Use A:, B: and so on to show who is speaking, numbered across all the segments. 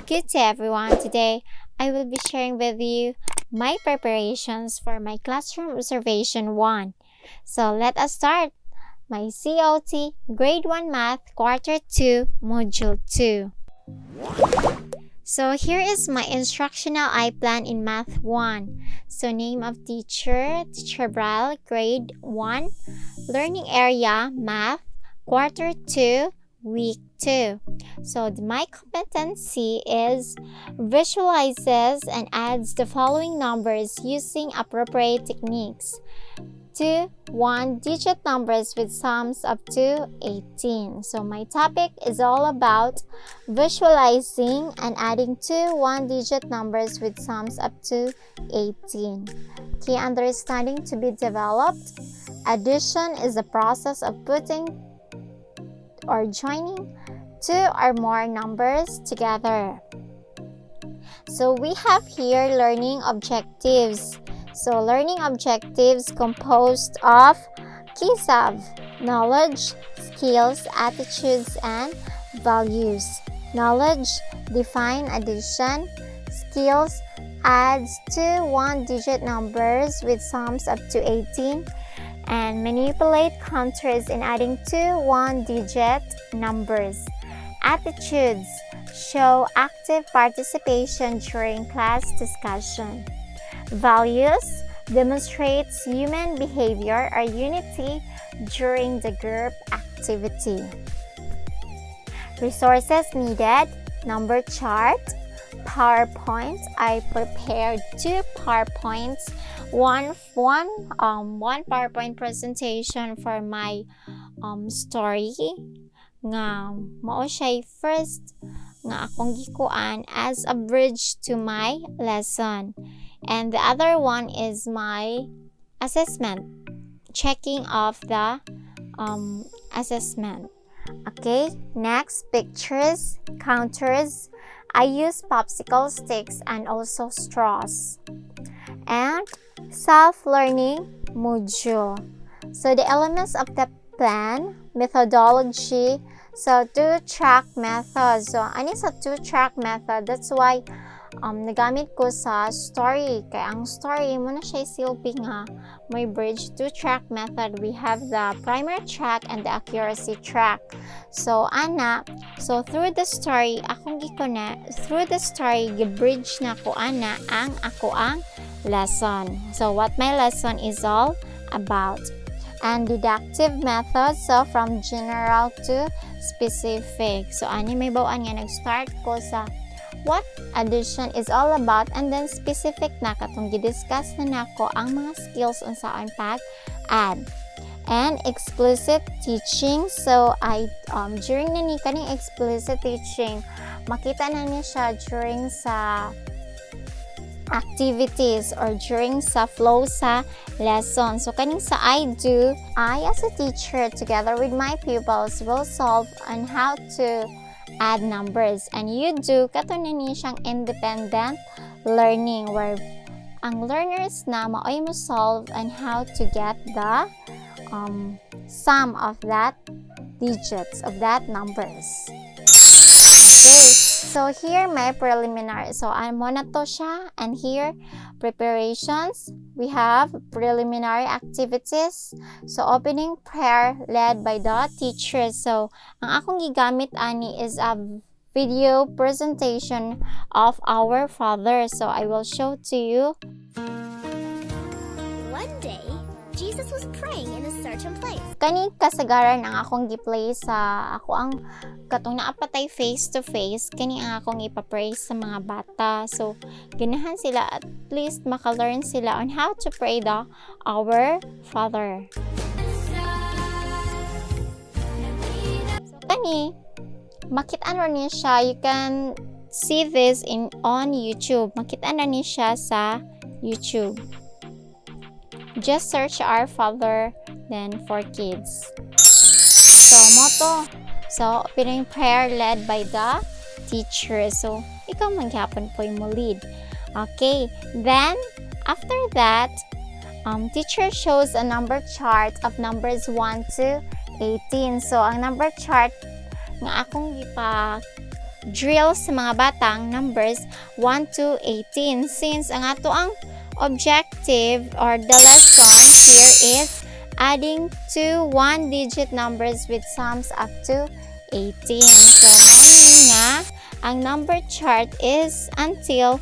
A: Good day, everyone. Today, I will be sharing with you my preparations for my classroom observation 1. So let us start my COT Grade 1 Math Quarter 2 Module 2. So here is my instructional iPlan in Math 1. So name of teacher, Teacher Bral, Grade 1, Learning Area, Math, Quarter 2, Week 2. So my competency is visualizes and adds the following numbers using appropriate techniques. 2 1 digit numbers with sums up to 18. So my topic is all about visualizing and adding 2 1 digit numbers with sums up to 18. Key understanding to be developed. Addition is the process of putting or joining two or more numbers together. So we have here learning objectives. So learning objectives composed of KISAV, knowledge, skills, attitudes, and values. Knowledge, define addition. Skills, adds 2 1-digit numbers with sums up to 18 and manipulate counters in adding 2 1-digit numbers. Attitudes, show active participation during class discussion. Values, demonstrates human behavior or unity during the group activity. Resources needed: number chart, PowerPoint. I prepared two PowerPoints, one PowerPoint presentation for my story nga mao siya first nga akong gikuan as a bridge to my lesson. And the other one is my assessment, checking of the assessment. Okay, next, pictures, counters. I use popsicle sticks and also straws. And self-learning module. So the elements of the plan, methodology, so two-track method. So ani sa two-track method, that's why nagamit ko sa story. Kay ang story mao na siya silbi nga may bridge, two-track method. We have the primary track and the accuracy track. So ana, so through the story, akong gi-connect, through the story, gi-bridge na ko ana ang ako ang lesson. So what my lesson is all about. And deductive method, so from general to specific. So ani mahibaw-an nga nag-start ko sa what addition is all about and then specific na katong gi-discuss na nako ang mga skills unsaon pag add. And explicit teaching, so I during na ni kaning explicit teaching, makita na ni siya during sa activities or during sa flow sa lesson. So kaning sa I do, I as a teacher together with my pupils will solve on how to add numbers. And you do, kato na ni siyang independent learning where ang learners na maoy mo solve on how to get the sum of that digits, of that numbers. Okay, so here my preliminary. So mao na to siya, and here preparations. We have preliminary activities. So opening prayer led by the teacher. So ang akong gigamit ani is a video presentation of Our Father. So I will show to you.
B: One day, Jesus was praying in a certain place.
A: Kani kasagaran ang akong gi-play sa ako ang katong naa pa tay face to face, kani ang akong ipapray sa mga bata. So ganahan sila, at least maka-learn sila on how to pray the Our Father. So kani makita ra ni siya, you can see this in on YouTube. Makita na ni siya sa YouTube. Just search Our Father, then for kids. So, mao to. So, opening prayer led by the teacher. So, ikaw man gyapon po mo lead. Okay. Then, after that, teacher shows a number chart of numbers 1 to 18. So, ang number chart nga akong gipa drill sa mga bata ang numbers 1 to 18 since ang ato ang objective or the lesson here is adding two one-digit numbers with sums up to 18. So, mao ni nga, ang number chart is until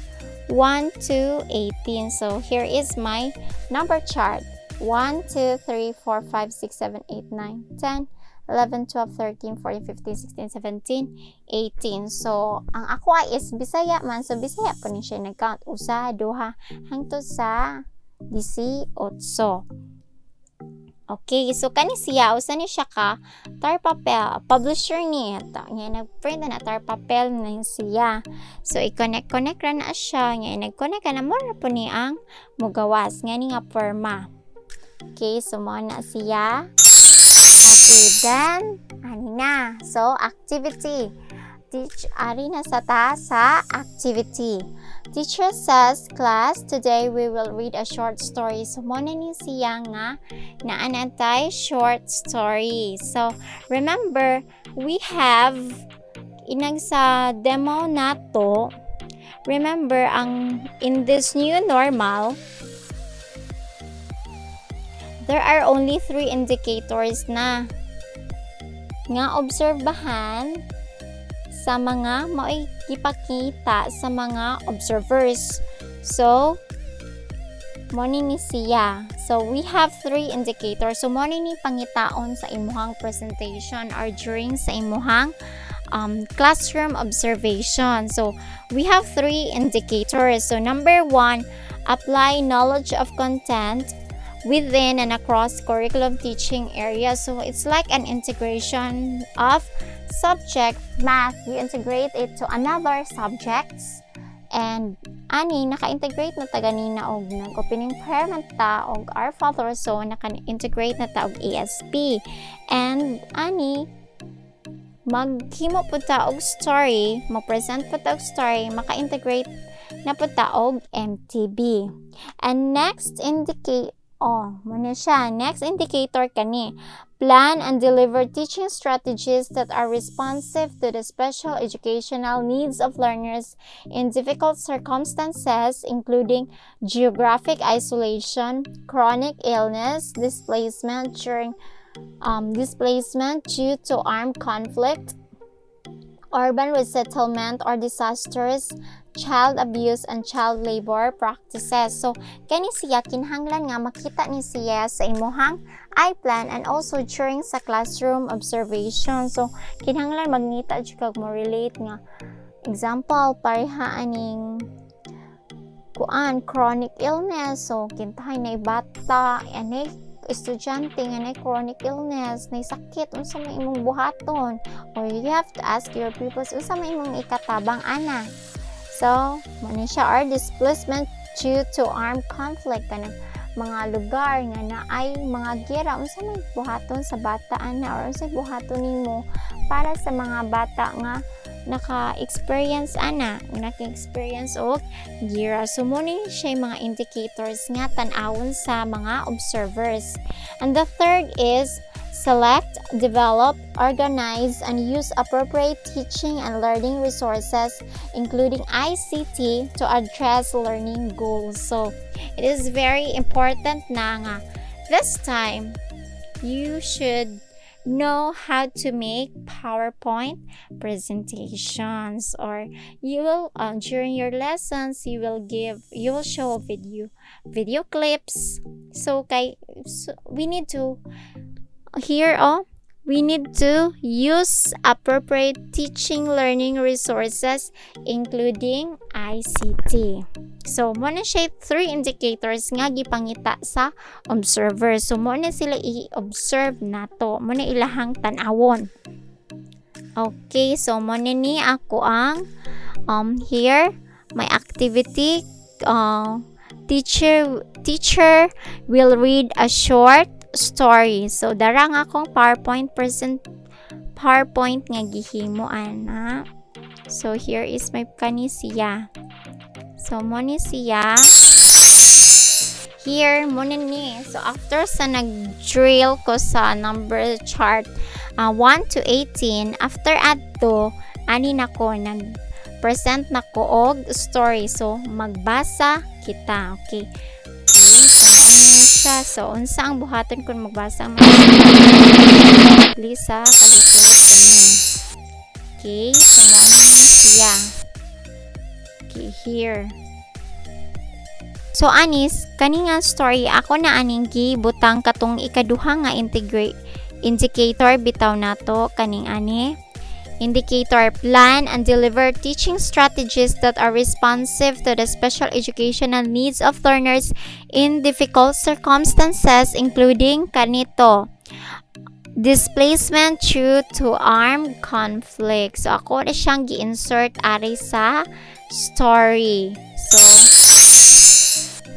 A: 1 to 18. So, here is my number chart. 1, 2, 3, 4, 5, 6, 7, 8, 9, 10, 11, 12, 13, 14, 15, 16, 17, 18. So, ang ako ay is Bisaya man. So, Bisaya po ni siya nag-count. Usa, duha, hangtod sa 18. Okay, so kani siya, usa ni siya ka tar papel, publisher ni ta nga nag-print na tar papel na siya. So i-connect connect ra na siya, nga nag-connect ka na mo ra po ni ang mugawas nga ni nga porma. Okay, so mo na siya. Okay, then ani na. So activity. Teach ari na sa ta sa activity. Teacher says, "Class, today we will read a short story." So, mo na ni siya nga naanantay short story. So, remember, we have inang sa demo nato, remember, ang in this new normal, there are only three indicators na nga obserbahan sa mga mao'y gipakita sa mga observers. So, mo ni siya. So, we have three indicators. So, mo ni pangitaon sa imuhang presentation or during sa imuhang classroom observation. So, we have three indicators. So, number one, apply knowledge of content within and across curriculum teaching areas. So, it's like an integration of subject math. You integrate it to another subjects. And ani naka-integrate na ta ganina og nag-opening prayer man ta og Our Father, so naka-integrate na ta og ASP. And ani maghimo pud ta og story, mag-present pud ta og story, maka-integrate na pud ta og MTB. And next indicate, oh, mo na siya. Next indicator kani. Plan and deliver teaching strategies that are responsive to the special educational needs of learners in difficult circumstances, including geographic isolation, chronic illness, displacement due to armed conflict, urban resettlement or disasters, child abuse and child labor practices. So, kani siya kinahanglan nga makita ni siya sa imuhang iPlan and also during sa classroom observation. So, kinahanglan mangita jud kag mo relate nga example pareha aning kuan, chronic illness. So kintahay na bata ani, estudyante nga na chronic illness, na sakit, unsa may imong buhaton? Or you have to ask your pupils unsa may imong ikatabang ana. So mo ni siya, or displacement due to armed conflict, kanang mga lugar nga naay mga gira, unsa may buhaton sa bata ana or unsa buhaton nimo para sa mga bata nga naka-experience ana, naka-experience og gira? So mo ni siya yung mga indicators nga tan-awon sa mga observers. And the third is select, develop, organize, and use appropriate teaching and learning resources, including ICT, to address learning goals. So it is very important na nga this time you should know how to make PowerPoint presentations, or you will during your lessons you will show video clips. So kay so we need to here, oh, we need to use appropriate teaching learning resources, including ICT. So mo na siya three indicators nga gipangita sa observer. So mo na sila i-observe nato, mo na ilahang tan-awon. Okay, so mo na ni ako ang here my activity, teacher will read a short story. So dara nga akong PowerPoint nga gihimo ana. So here is my kani siya. So mo ni siya. Here mo na ni. So after sa nag-drill ko sa number chart 1 to 18, after adto Ani nako nag present nako og story. So magbasa kita. Okay. Okay, so mao ni siya. So unsa ang buhaton kung magbasa ang mga sa kalisod kani? Okay, so mao ni siya. Okay, here. So anis, kani nga story ako na aning gibutang katong ikaduha nga integrate indicator bitaw nato, kaning ani. Indicator: plan and deliver teaching strategies that are responsive to the special educational needs of learners in difficult circumstances, including kanito, displacement due to armed conflict. So ako na siyang gi-insert ari sa story. So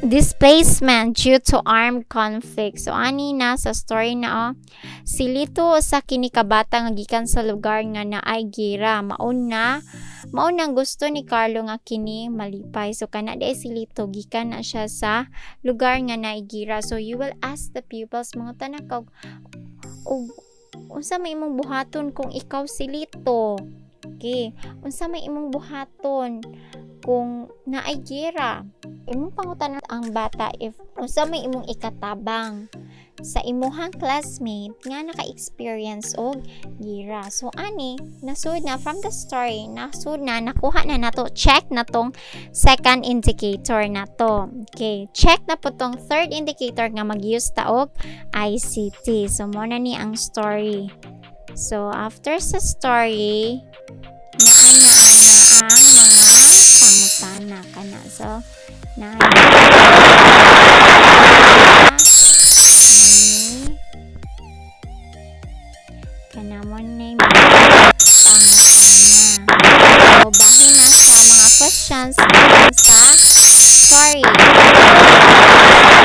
A: displacement due to armed conflict. So ani na sa story na, oh. Si Lito usa kini ka bata nga gikan sa lugar nga naay gira. Mauna mao nang gusto ni Carlo nga kini malipay. So kana diay si Lito, gikan na siya sa lugar nga naay gira. So you will ask the pupils, mangutana ka og unsa may imong buhaton kung ikaw si Lito? Okay, unsa may imong buhaton kung naay gira? Imong pangutanan ang bata if unsa may imong ikatabang sa imuhang classmate nga naka-experience og gira. So ani, nasud na from the story, nasud na, nakuha na nato, check na tong second indicator na to. Okay, check na po tong third indicator nga mag-use ta og ICT. So mo na ni ang story. So after sa story, naa na ana ang mga pangutana kana. So naa mani kana mo na yung mga pangutana. So bahin na sa mga questions bahin sa story.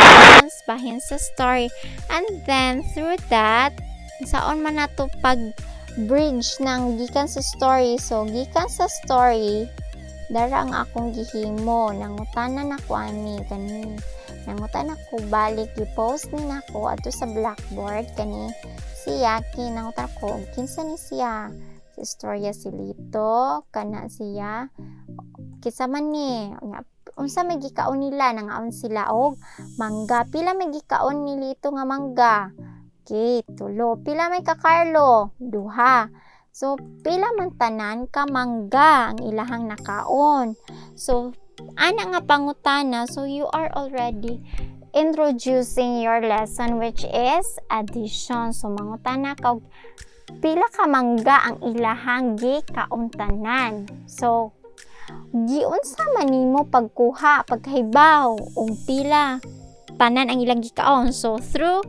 A: Questions bahin sa story. And then through that, saon man nato pag bridge ng gikan sa story? So gikan sa story, dara ang akong gihimo, nangutana nako ani kani, nangutana ko balik, gi-post ni nako adto sa blackboard kani siya. Kinangutan ko kinsa ni siya sa istorya, si Lito kana siya, kinsa man ni nya, unsa may gikaon nila? Nangaon sila og mangga. Pila may gikaon ni Lito nga mangga? Okay, tulo. Pila may ka Carlo? Duha. So pila man tanan ka mangga ang ilahang nakaon? So ana nga pangutana, so you are already introducing your lesson, which is addition. So mangutana ka og pila ka mangga ang ilahang gikaon tanan. So giunsa man nimo pagkuha, pagkahibaw og pila tanan ang ilang gikaon? So through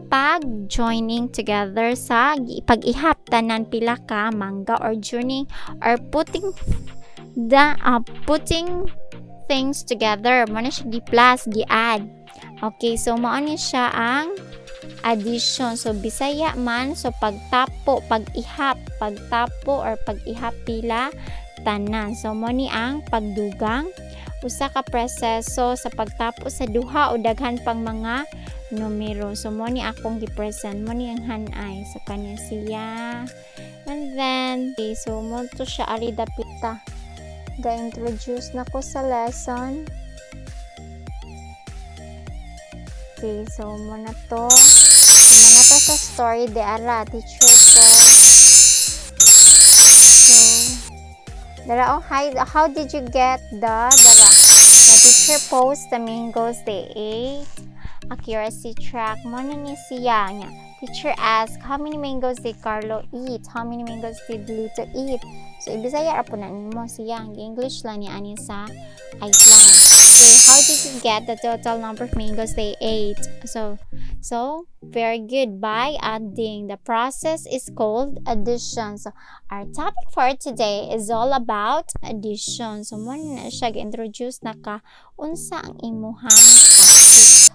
A: pag joining together sa pag-ihap tanan pila ka mangga or joining or putting things together mo na siya, gi-plus, gi-add. Okay, so mao ni siya ang addition. So Bisaya man, so pagtapo, pag-ihap, pagtapo or pag-ihap pila tanan. So mo ni ang pagdugang, usa ka proseso sa pagtapo sa duha o daghan pang mga numero. So mo ni akong gi-present, mo ni ang hanay. So kanya siya. And then, okay, so mo to siya ari dapita. Ga-introduce na ko sa lesson. Okay, so mo na to. So, mo na to sa story de ara teacher ko. So, dara oh, hi, how did you get the dara? The teacher post the mangoes they ate. Accuracy track mo na ni siya niya. Teacher asked, "How many mangoes did Carlo eat? How many mangoes did Lito eat?" So, ibisaya ra po na nimo siya. Ang English lang ni ani sa iPlan. Okay, how did you get the total number of mangoes they ate? So very good. By adding. The process is called addition. So, our topic for today is all about addition. So, mo na siya introduce na ka unsa ang imuhang topic.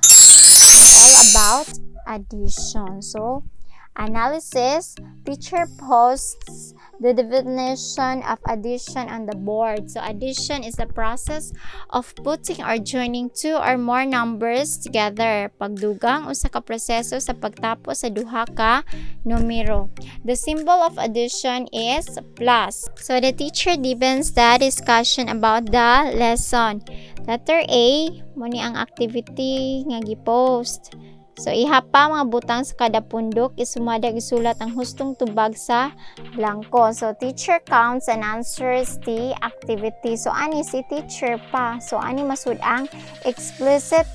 A: All about addition. So, Analysis, teacher posts the definition of addition on the board. So addition is the process of putting or joining two or more numbers together. Pagdugang, usa ka proseso sa pagtapos sa duha ka numero. The symbol of addition is plus. So the teacher deepens the discussion about the lesson. Letter A, mao ni ang activity nga gi-post. So, ihapa mga butang sa kada pundok, isumada, isulat ang hustong tubag sa blanko. So, teacher counts and answers the activity. So, ani si teacher pa. So, ani masud ang explicit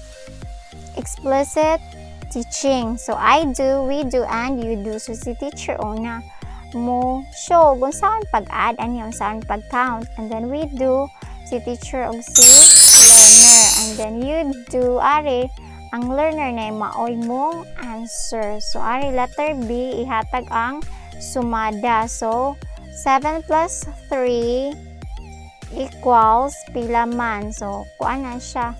A: teaching. So, I do, we do, and you do. So, si teacher una mo show kung saan pag-add, ani unsaon pag-count. And then we do, si teacher og si learner. And then you do, ari, ang learner na maoy mo answer. So, ari letter B, ihatag ang sumada. So, 7 plus 3 equals pila man? So, kuan na siya.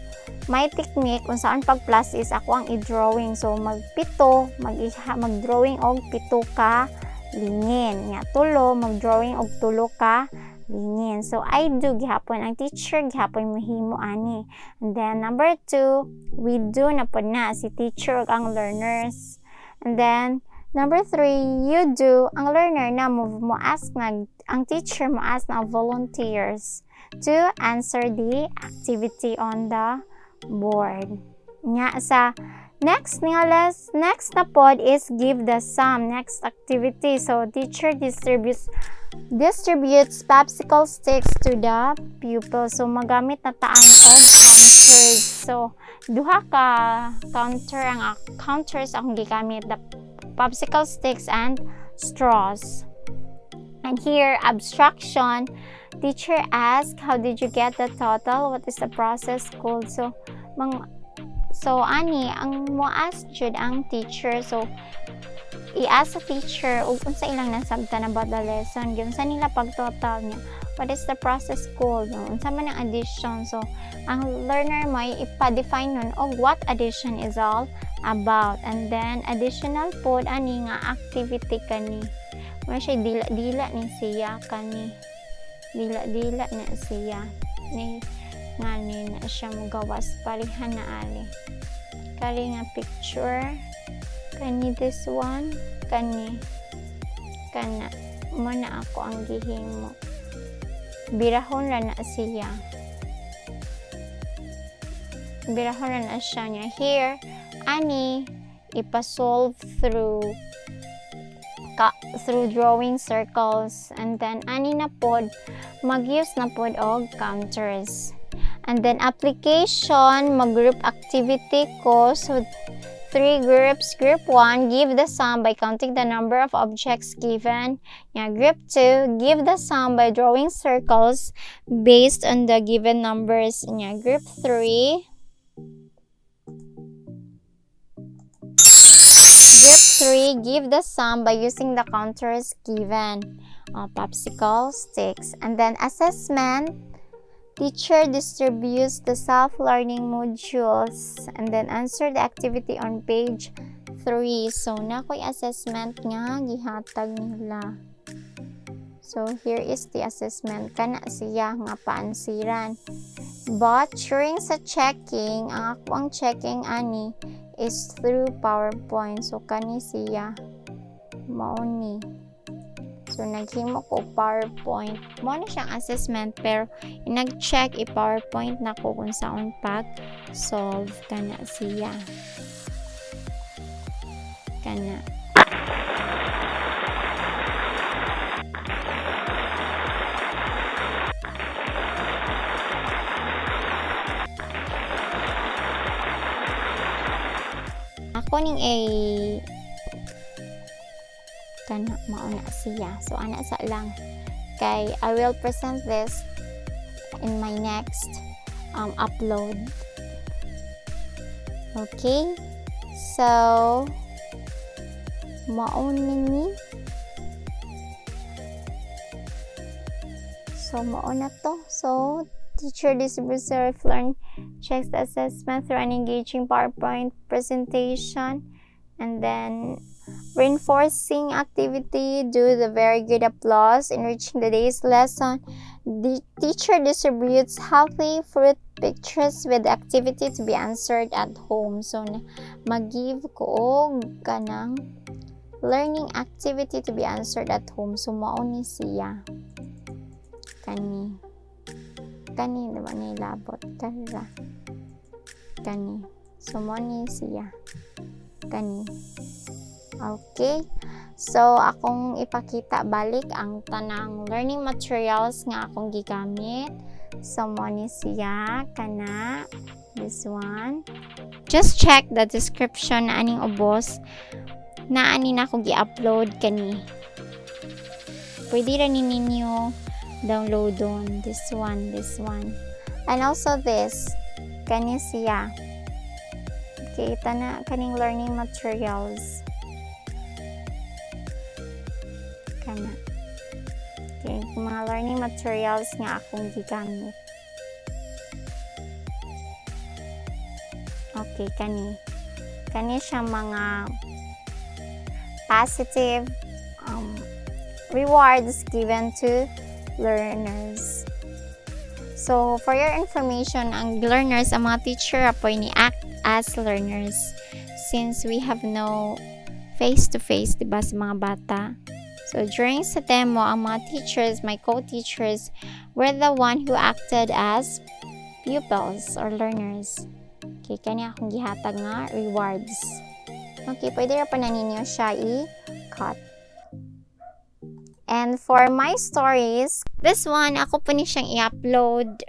A: May technique kung saan pag plus is ako ang i-drawing. So, magpito, mag-drawing og pito ka lingin. Nga tulo, mag-drawing og tulo ka lingin. So, I do gihapon. Ang teacher gihapon mohimo ani. And then, number two, we do na pod na si teacher ug ang learners. And then, number three, you do, ang learner na mo ask na, ang teacher mo ask na volunteers to answer the activity on the board. Nga sa next nga next na pod is give the sum, next activity. So, teacher distributes popsicle sticks to the pupil. So, magamit na taan og counters. So, duha ka counter ang counters akong gigamit, the popsicle sticks and straws. And here, abstraction, teacher ask, "How did you get the total? What is the process called?" So ani ang mo ask jud ang teacher. So i-ask sa teacher ug unsa ilang nasabtan about the lesson, giunsa nila pag-total niya, what is the process called, no? Unsa man ang addition. So ang learner may ipa-define nun og what addition is all about. And then additional pod ani nga activity, kani mo siya dila-dila ni siya, kani dila-dila na siya ni ngani na siya mogawas, parihan na ali kari nga picture, kani this one, kani kana mo na ako ang gihimo, birahon ra na siya, birahon ra na siya niya. Here ani ipa-solve through drawing circles. And then ani na pod mag-use na pod og counters. And then application, mag-group activity ko. So three groups. Group 1, give the sum by counting the number of objects given. Yeah, group 2, give the sum by drawing circles based on the given numbers. Yeah, group 3, give the sum by using the counters given. Popsicle sticks. And then assessment, teacher distributes the self-learning modules and then answer the activity on page 3. So, naa ko'y assessment nga gihatag nila. So, here is the assessment. Kana siya nga paansiran. But, during sa checking, ang ako ang checking ani is through PowerPoint. So, kani siya. Mao ni. So, naghimo ko PowerPoint. Mao na siyang assessment, pero nag-check i-PowerPoint na ko kung saon pag solve, kana siya. Kana. Ako ning a kana mao na siya. So ana sa lang kay I will present this in my next upload. Okay, so mao ni. So mao na to. So teacher distributes learn checks the assessment through an engaging PowerPoint presentation. And then Reinforcing activity, do the very good applause, enriching the day's lesson. The teacher distributes healthy fruit pictures with activity to be answered at home. So, mag-give ko og kanang learning activity to be answered at home. So, mao ni siya. Kani. Kani, diba ni labot? Kani ra. Kani. So, mao ni siya. Kani. Okay. So, akong ipakita balik ang tanang learning materials nga akong gigamit. So, mao ni siya. Kana. This one. Just check the description aning ubos na ani na ako gi-upload kani. Pwede ra ni ninyo download on this one, this one. And also this. Kani siya. Okay, tana kaning learning materials. Kana. Okay, mga learning materials nga akong gigamit. Okay, kani. Kani siya mga positive rewards given to learners. So, for your information, ang learners, ang mga teacher po ni act as learners since we have no face-to-face, diba, sa mga bata. So, during sa demo, ang mga teachers, my co-teachers, were the one who acted as pupils or learners. Okay, kani akong gihatag nga rewards. Okay, pwede ra pa na ninyo siya i-cut. And for my stories, this one, ako po ni siyang i-upload.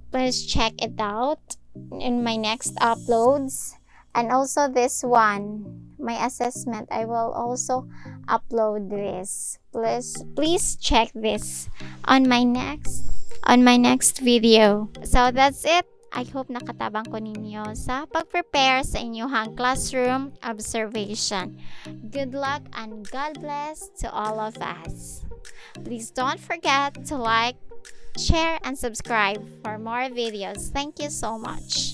A: Please check it out in my next uploads. And also this one, my assessment, I will also upload this. Please, please check this on my next video. So that's it. I hope nakatabang ko ninyo sa pag-prepare sa inyong classroom observation. Good luck and God bless to all of us. Please don't forget to like, share, and subscribe for more videos. Thank you so much.